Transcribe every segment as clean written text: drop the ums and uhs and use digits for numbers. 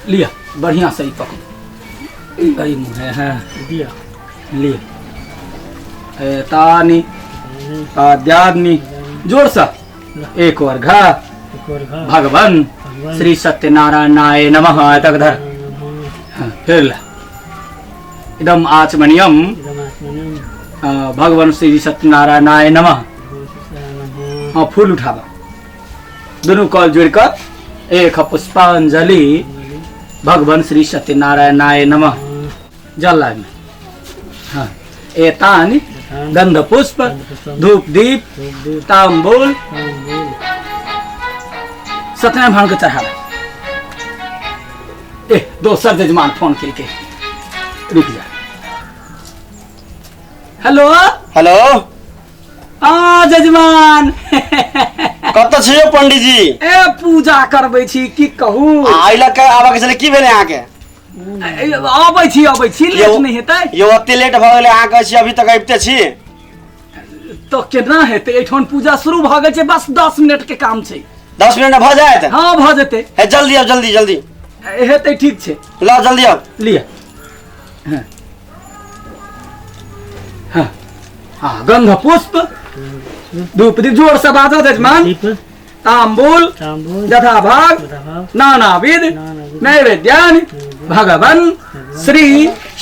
लिअ बढ़िया से ई पकड़ू एहि मुँहे। हाँ। दिअ। लिअ, एतानि आद्यादनि जोरसँ एक और घा एक और घा। भगवान भगवान श्री सत्यनारायणाय नमः तक धर। हाँ, फिर ला इदम आचमनियम इदम आचमनियम भगवान श्री सत्यनारायणाय नमः। भगवान श्री सत्यनारायण नमः। हाँ, फूल उठाबा दुनू कॉल जोड़ कर एक पुष्पांजलि भगवान श्री सत्यनारायणाय नमः। जल लाए में। हाँ, एतानि गंध पुष्प धूप दीप तांबूल सत्यनारायण भगवान के चढ़ावे। ए दोसर जजमान फोन केलकै, रुक जा। हेलो। हेलो। आ जजमान। कतऽ छी यौ पंडीजी? ए पूजा करबै छी, की कहू। आ एहि लऽ कऽ आबऽ के छलै, की भेलै अहाँके? अबै छी, अबै छी, लेट नहि हेतै। यौ ओते लेट भऽ गेलै, अहाँ कहै छी अभी तक अबिते छी। तऽ केना हेतै, एहिठाम पूजा शुरू भऽ गेल छै, बस 10 मिनट के काम छै। 10 मिनट भऽ जायत? हँ, भऽ जेतै। हे जल्दी आउ, जल्दी जल्दी। हेतै, ठीक छै। ल जल्दी आउ। लिअ। हँ हँ हँ, गंध पुष्प धूप दीप जोर से बाजो जजमान। दीप तांबूल तांबूल यथाभाग यथाभाग नानाविध नानाविध नैवेद्यानि भगवान श्री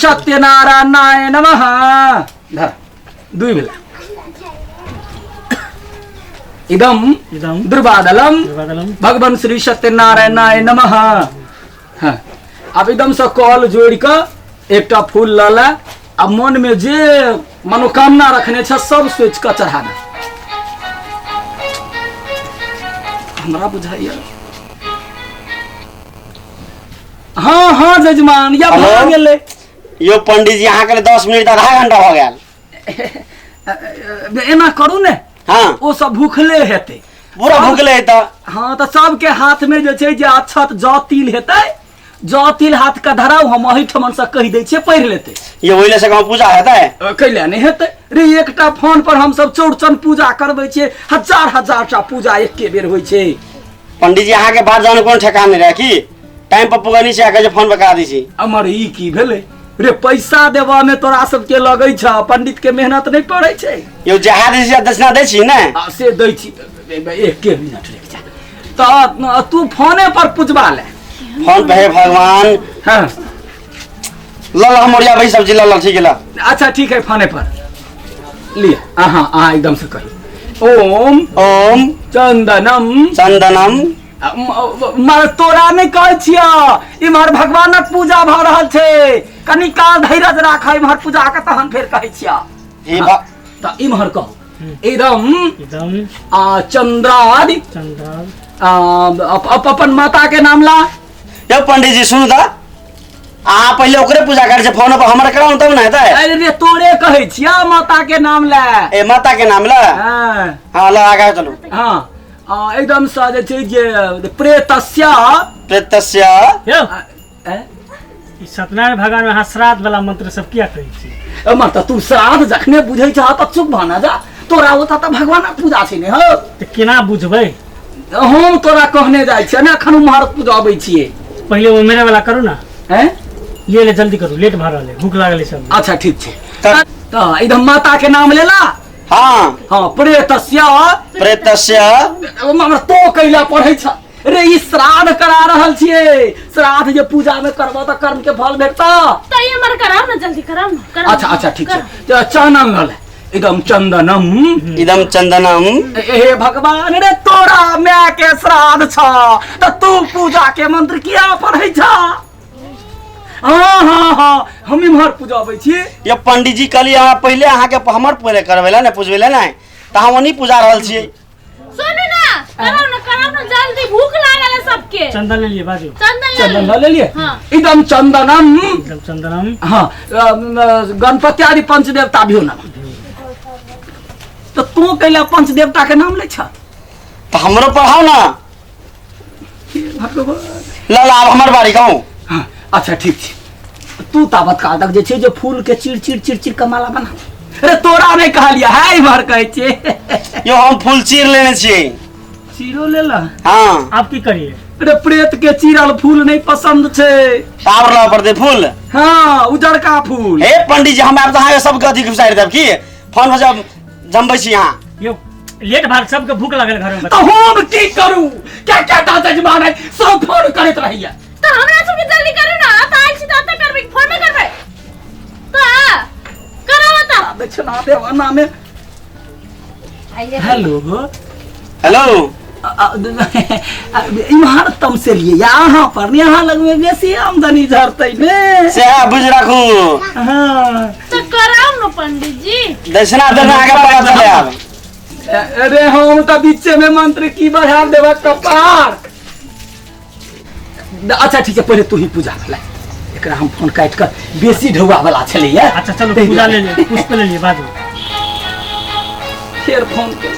सत्यनारायणाय नमः। धर दुई बेला इदम इदम दुर्बादलम दुर्बादलम भगवान श्री सत्यनारायणाय नमः। हाँ, आब एकदम से कॉल जोड़ि कऽ एकटा फूल लऽ ले आ मन में जे मनोकामना रखने छ सब सोचि कऽ चढ़ा दे। हमरा बुझाइया। हाँ हाँ जजमान, या भऽ हेलो? गेलै। यौ पंडीजी, अहाँके लेल 10 मिनट आधा घंटा भऽ गेल। एना करू ने। हाँ। ओ सब भूखले हेतै। पूरा भूखले है तऽ। हाँ, तऽ सबके हाथ में जे छै जे अक्षत जौ तिल हेतै, जौ तिल हाथ के धराउ, हम एहिठमन से कहि दै छियै, पढ़ि लेतै। यौ ओहि लए से गाँव पूजा हेतै? कैला नहि हेतै रे, एकटा फोन पर हमसब चौड़चन पूजा करबै छियै, हजार हजार टा पूजा एके बेर होइ छै। पंडीजी, अहाँके बात जाने कोनो ठेकान नहि रहै की टाइम पर पुगनी छै, अहाँके जे फोन पर करा दै छी। अमर ई की भेलै रे, पैसा देबऽ में तोरा सबके लगै छ, पंडित के मेहनत नहि पड़ै छै। यौ जहाँ दै छी दक्षिणा दै छी ने? आ से दै छी। एके मिनट रुकि जा, तऽ तू फोने पर पुजबा ले। फोन पे। हे भगवान। हाँ। ल ल, हम ओरियाबै सब्जी, ल ल, ठीक है ल। अच्छा ठीक है, फोने पर लिअ। अहाँ अहाँ एकदम से कही, ओम ओम चंदनम चंदनम। मर तोरा नहि कहै छियौ, इम्हर भगवानक पूजा भऽ रहल छै, कनि काल धैरज राख, इम्हर पूजा के तहन फेर कहै छियौ। हे तऽ इम्हर कहू, इदम इदम आ चंद्रादि चंद्रा आ, अपन माता के नाम ला। यौ पंडीजी सुनू तऽ, अहाँ पहिले ओकरे पूजा करै छै, फोन पर हमर कराउ तब ने हेतै। अरे रे तोरे कहै छियौ, माता के नाम ले। ए माता के नाम ले। हाँ। हाँ ल आगा चलू। हाँ, एकदम से जे छै जे प्रेतस्य प्रेतस्य। यौ ए? ई सत्यनारायण भगवान में अहाँ श्राद्ध वाला मंत्र सब किया कहै छी? अमर तऽ तू श्राद्ध जखने बुझै छह तऽ चुप भऽ ने जा, तोरा ओतऽ तऽ भगवानक पूजा छै ने हौ। तऽ केना बुझबै? हम तोरा कहने जाइ छियै ने, एखन उम्हर पूजबै छियै। पहिले ओ मेरे वाला करू ने। हैं? ले ले, जल्दी करू, लेट भऽ रहल है, भूख लागल है सब। अच्छा ठीक छै, तऽ एकदम माता के नाम लेला। हाँ। हाँ, प्रेतस्य प्रेतस्य। हमरा तो कैला पढ़ै छ रे, ई श्राद्ध करा रहल छियै, श्राद्ध जे पूजा में करबो तऽ कर्म के फल भेटत। तऽ ई हमर कराउ ने, जल्दी कराउ ने, कराउ। अच्छा अच्छा ठीक छै, कराउ। तऽ चन्दन लऽ ले, एकदम चन्दनम। इदम चन्दनम। हे भगवान रे, तोरा माय के श्राद्ध छ तऽ तू पूजा के मंत्र किया पढ़ै छ? हाँ हाँ हाँ, हम इम्हर पूजाबै छी। ये पंडीजी कहलियै अहाँ पहिले अहाँके हमर पहिले करबै ला ने, पुजबै ला ने, तऽ हम ओनी पूजा रहल छियै। सुनू ना, कराउ ना, कराउ ना जल्दी, भूख लागल है सबके। चंदन ले लिए बाजू। चंदन ले चंदन लिए। लऽ लेलियै? हाँ। इदम चंदनम। एकदम चंदनम। हाँ, गणपति आदि पंच देवता भी नमः। तऽ तू कैला पंच देवता के नाम लै छ? तऽ हमरो पढ़ाउ ने। हे भगवान। ल ल, आब हमर बारी कहूँ। हाँ, अच्छा ठीक छै, तू ताबत काल तक जे छै जे फूल के चिर चिर चिर चिर के माला बना। अरे तोरा नहि कहलियै है, इम्हर कहै छियै। यौ हम फूल चीर लेने छियै। चीरो लेला? हाँ। आप की करिए? अरे प्रेत के चीरल फूल नहीं पसंद छै। तार लाव पड़तै फूल। हाँ, उजरका फूल। हे पंडित जी, हम आब तऽ अहाँके सब गति घुसारि देब की फोन पर जब जमबै छी अहाँ। यौ लेट भाग, सबके भूख लागल घर में। तऽ हम की करू? क्या क्या टा जजमान है, सब फोन करैत रहैया। तऽ हमरा सबके जल्दी करू ना, तऽ आयल छी तऽ एतऽ करबै फोन में करबै तऽ कराबऽ तऽ। दक्षिणा देवाना में। हेलो। हेलो। इम्हर तमसे लिए यहाँ पर यहाँ लगमे बेसी आमदनी झरतै ने। सएह बुझि राखू। हाँ। तऽ कराउ न पंडित जी। दक्षिणा देने अहाँके पता चले आब। अरे हम तऽ बीचे में मंत्र की बढ़ा देबा कपार। अच्छा ठीक है, पहले तू ही पूजा कर ले। एकरा हम फोन काटि कऽ बेसी ढौआ वाला छलैया। अच्छा चलो पूजा ले ले, पुष्प ले लिए बाद में। फेर फोन के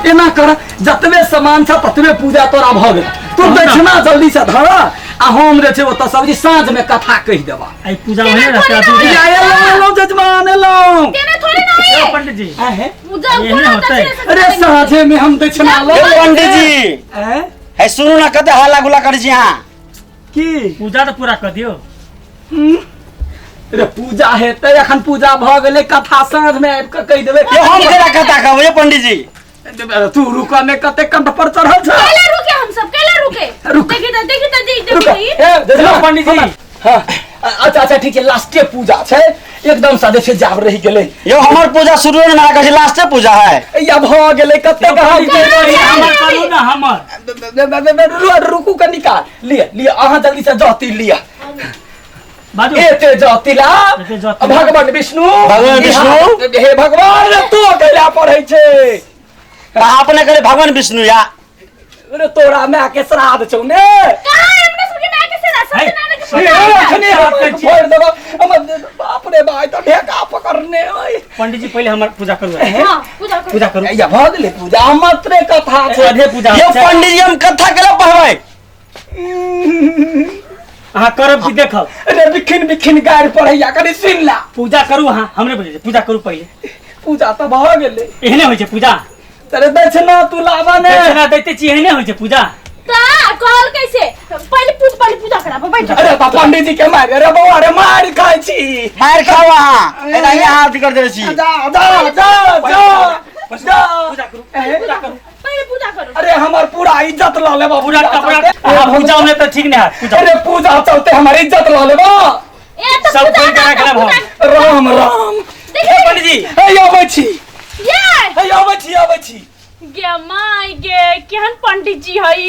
एना कर, जतबे सामान छ ततबे पूजा तोरा भऽ गेल। तू दक्षिणा जल्दी से धर आ हम जे छै ओतऽ सब्जी साँझ में कथा कहि देबा। आई पूजा होने रहते अभी। या एलहुँ एलहुँ जजमान एलहुँ। केना थोड़ी ना होई। पंडित जी आहे? पूजा एहने कोना होतै। दक्षिणा से अरे साँझे में हम दक्षिणा लऽ यौ पंडित जी, आँय? हे सुनू ना, कते हल्ला गुल्ला करै छी अहाँ। की पूजा तऽ पूरा कऽ दियौ। हम्म? अरे पूजा हेतै, अखन पूजा भऽ गेलै, कथा साँझ में आबि कऽ कहि देबै। यौ हम केना कथा कहबै यौ पंडित जी? तू रुक ने, कते कंठ पर चढ़ल छ। कैला रुके हम सब, कैला रुके? रुक। देखी त, देखी त जी, रुक। देखी। ए, देखो पंडित जी। हाँ, अच्छा अच्छा ठीक है, लास्टे पूजा छै, एकदम से जे छै जाब रहि गेलै। यौ हमर पूजा शुरू ने करै छी, लास्टे पूजा है। या भऽ गेलै, कते पंडित जी, कहाँ हमर करू ना हमर। रुकू कनि काल, लिअ लिअ अहाँ जल्दी से जहती लिअ। बाजू। एते जहतिला एते जहतिला। भगवान विष्णु, भगवान विष्णु। हे भगवान, तू अकेला पढ़ै छै। तऽ अपने करे भगवान विष्णु या। अरे तोरा माय के श्राद्ध छौ ने। कहाँ अपने सबके माय के श्राद्ध? सत्यनारायण के हे, पूजा। अखने हम फोड़ि देबौ। हमर बाप रे भाई तऽ ढेका पकड़ने अइ। पंडित जी पहिले हमर पूजा करू। हां, पूजा करू। पूजा करू। या भऽ गेलै पूजा, मात्रे कथा छै। आधे पूजा यौ छै। पंडित जी, हम कथा केला पढ़बै? अहाँ करब कि देखब? अरे बिखिन बिखिन गारि पढ़ैया, कनि सुनि ला। पूजा करू अहाँ, हमरे बुझै छै, पूजा करू पहिले। पूजा तऽ भऽ गेलै। एहने होइ छै पूजा? अरे दक्षिणा तू लाबा ने। दक्षिणा दैते छी, एहने होइ छै पूजा? ता कहल कैसे? पहिले पूजा, पहिले पूजा कराबो, बैठ। अरे बा पंडित जी के मार, अरे बौआ रे मार खाइ छी। मारि खाउ अहाँ, एना ही अहाँ अथी कर देने छी। जा जा जा जा जा। पूजा करू, पूजा करू। पहिले पूजा करू। अरे हमर पूरा इज्जत लऽ लेबा। पूरा कपड़ा अहाँ पूजा में तऽ ठीक नहि हैत पूजा। अरे पूजा चलते हमर इज्जत लऽ लेबा। ए त सब पूजा खोलि के राख लेब हम। पूजा। राम राम। देखी। पंडित जी। हे अबै छी। ये हे अबै छी, अबै छी। गे माय गे, केहन पंडित जी हई।